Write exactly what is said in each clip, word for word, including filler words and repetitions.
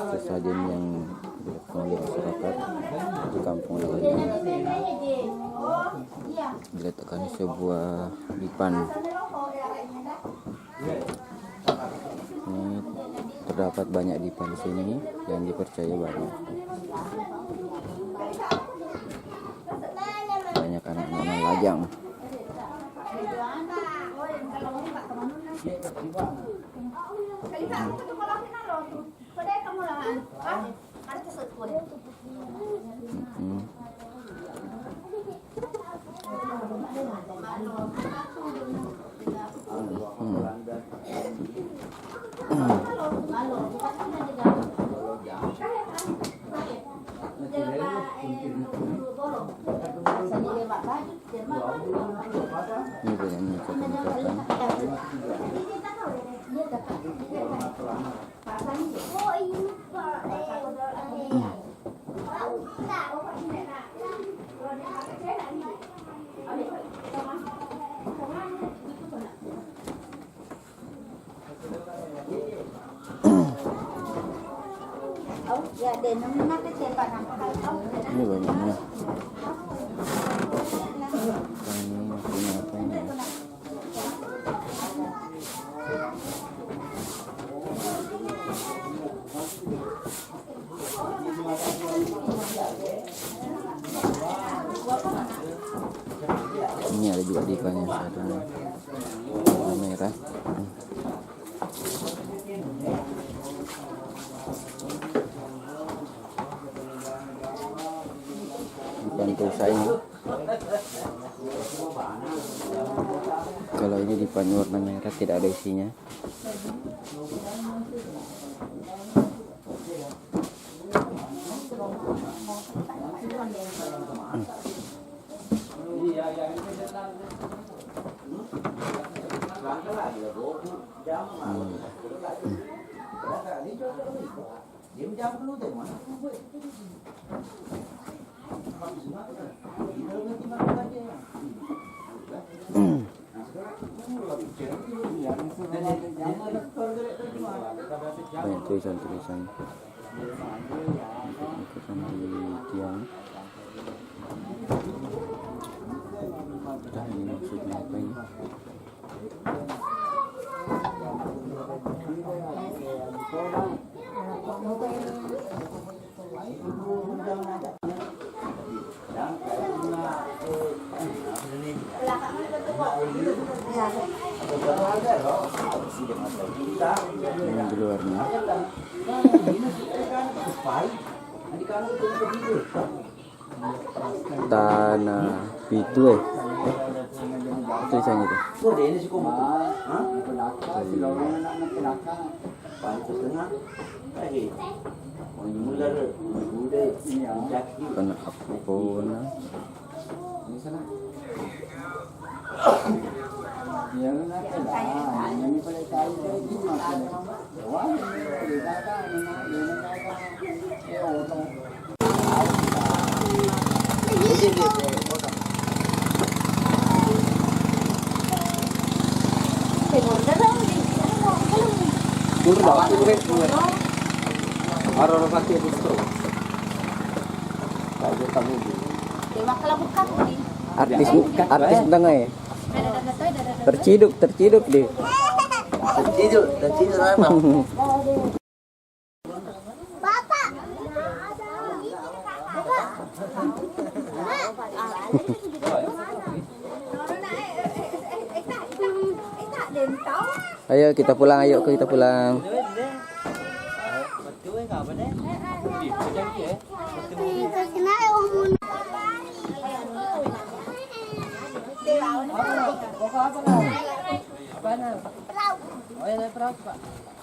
Sesajen yang dilakukan oleh masyarakat di Kampung Lalajan. Diletakkan sebuah dipan. Ini terdapat banyak dipan di sini yang dipercaya banyak. Banyak anak-anak lajang. Hmm. Hmm. Ini bedanya kota-kota. Ini banyaknya. Ini punya apa ini? Ini ada juga dipan yang satu nih. Warna merah. Dipan pulsa ini. Kalau ini dipan warna merah, tidak ada isinya. Banyak tulisan-tulisan, tulisan di tiang. Entah ini maksudnya apa ini. Ini di luarnya. Tanah Pitu, eh. Tulisannya itu. Kena apa pona? Artis, artis tengah ya. Terciduk, terciduk deh. Terciduk, terciduk apa? Ayo kita pulang, ayo kita pulang.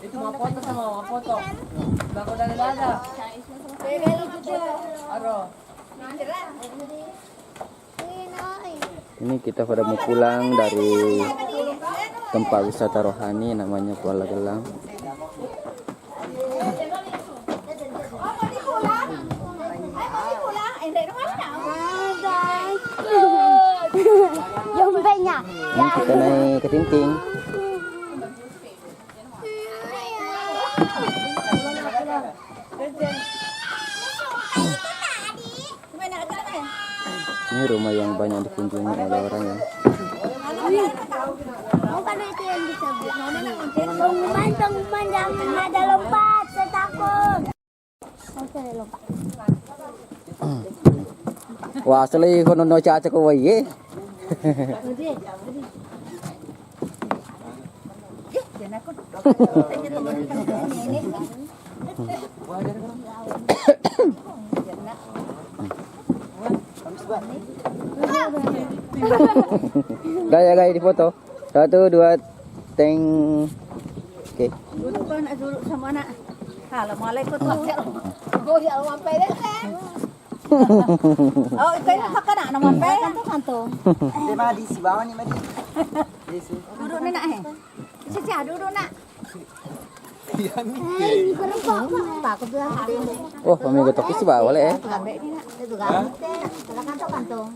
Itu mau foto sama mau foto. Bako dari dada. Aro. Ini kita pada mau pulang dari tempat wisata rohani namanya Kuala Gelang. Ini kita naik ke Tinting. Ini rumah yang banyak dikunjungi oleh orang ya. Bukan itu yang disebut. Pengumuman, pengumuman, jangan ada lompat, saya takut. Wah, asli kono no caca ko wae. Gaya, gaya di foto. Satu, dua, teng. Oke. Duduk kan, duduk sama anak. Assalamualaikum. Oh, ya Allah, sampai deh, Teng. Oh, itu ini makan anak, sampai. Kantong, kantong. Dia mah di si bawah nih, mah di. Duduk nih, Nak, eh. Sisi, duduk, Nak. Iya nih. Pak, aku bilang. Oh, kami gotok si bawah, le, eh. Itu kan. Kantong, kantong.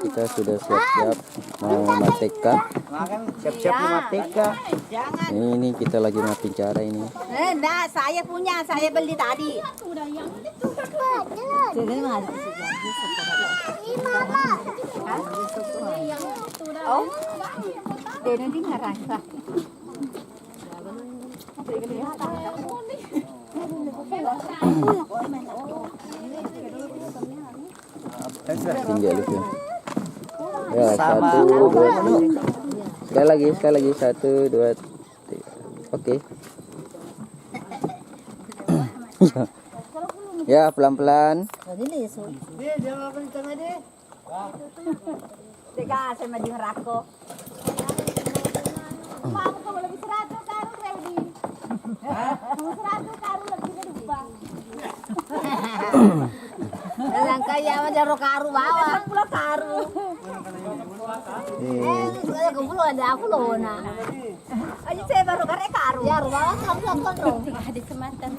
Kita sudah siap-siap mau mateka. Siap-siap mau mateka. Ini kita lagi mau bicara ini. Eh, enggak, saya punya, saya beli tadi. Ini mama. Oh, dia nanti ngarang. Tinggi, Alif, ya. Ya, satu, dua, tiga. Sekali lagi, sekali lagi. Satu, dua, tiga. Oke. Ya, pelan-pelan. Dega, saya maju ngerako. Mau kamu lebih seratus karung, Reudi. Mau seratus karung lebih dari Bang. Langka iya mah jaro karu bawah. Sepuluh karung. Eh, ini sudah kumpul ada aku loh, nah. Ayo, saya baru karek karu. Ya, rumah kamu nonton dong. Ada sematan.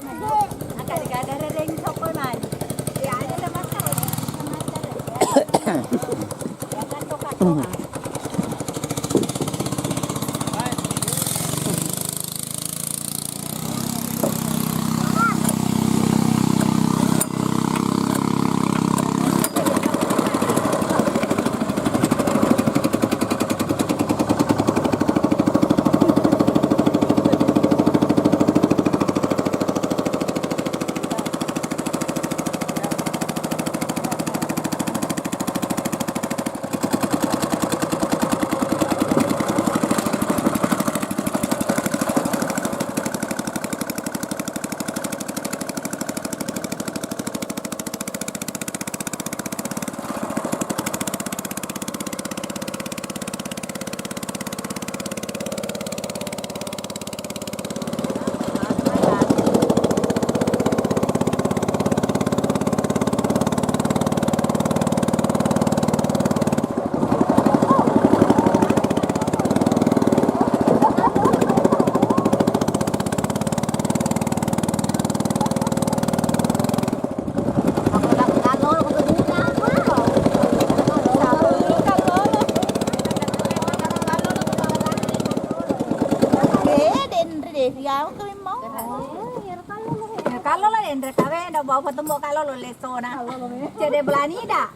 Akan gara-gara yang sokol maju. Ya, ada masalah. Sematan. Ya, kan, toka, toka. Kalo lo enre kawe, nda bawa patumbo kalo lo lesona. Cede belani da.